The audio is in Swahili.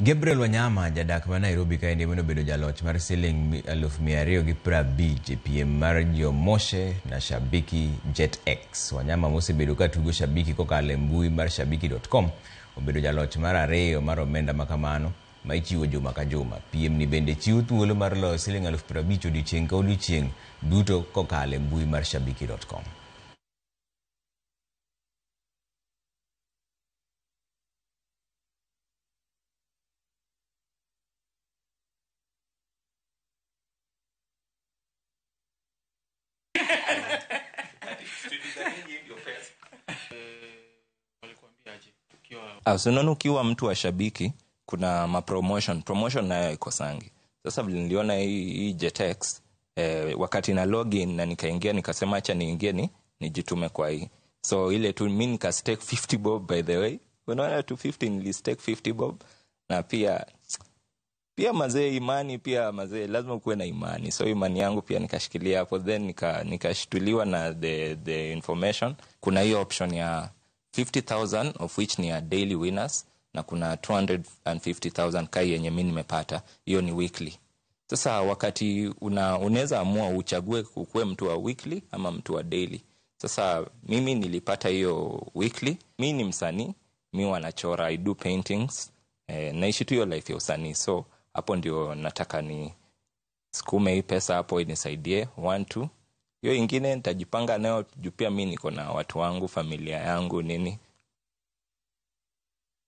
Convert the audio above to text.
Gabriel Wanyama jadak ma Nairobi kaendi mane obedo jaloch mar siling 250,000 e piem mar Jiomoshe na Shabiki Jet X. Wanyama mosebedo ka tugo Shabiki kokalo e mbui mar shabiki.com obedo jaloch mar ariyo mar omenda makamano ma ichiwo juma ka juma. Piem ni bende chiwo thuolo mar loyo siling 50,000 odiochieng' ka odiochieng' duto kokalo e mbui mar shabiki.com. So unaona ukiwa mtu wa Shabiki kuna mapromotion, promotion nayo ikosangi. Sasa vile niliona hii JetX, wakati na login na nikaingia nikasema acha niingie ni nijitume kwa hii. So ile tu mi nika stake 50 bob, by the way. Unaona 250 nili stake 50 bob, na pia mazee imani, pia mazee lazima ukuwe na imani. So imani yangu pia nikashikilia hapo, then nikashtuliwa na the information. Kuna hiyo option ya 50,000 of which ni ya daily winners, na kuna 250,000 kai yenye mi nimepata, hiyo ni weekly. Sasa wakati unaweza amua uchague ukuwe mtu wa weekly ama mtu wa daily. Sasa mimi nilipata hiyo weekly. Mi ni msanii, mi wanachora, I do paintings, naishi tu hiyo life ya usanii. So hapo ndio nataka ni sukume hii pesa hapo inisaidie 1 2. Hiyo ingine nitajipanga nayo juu pia mi niko na watu wangu, familia yangu nini.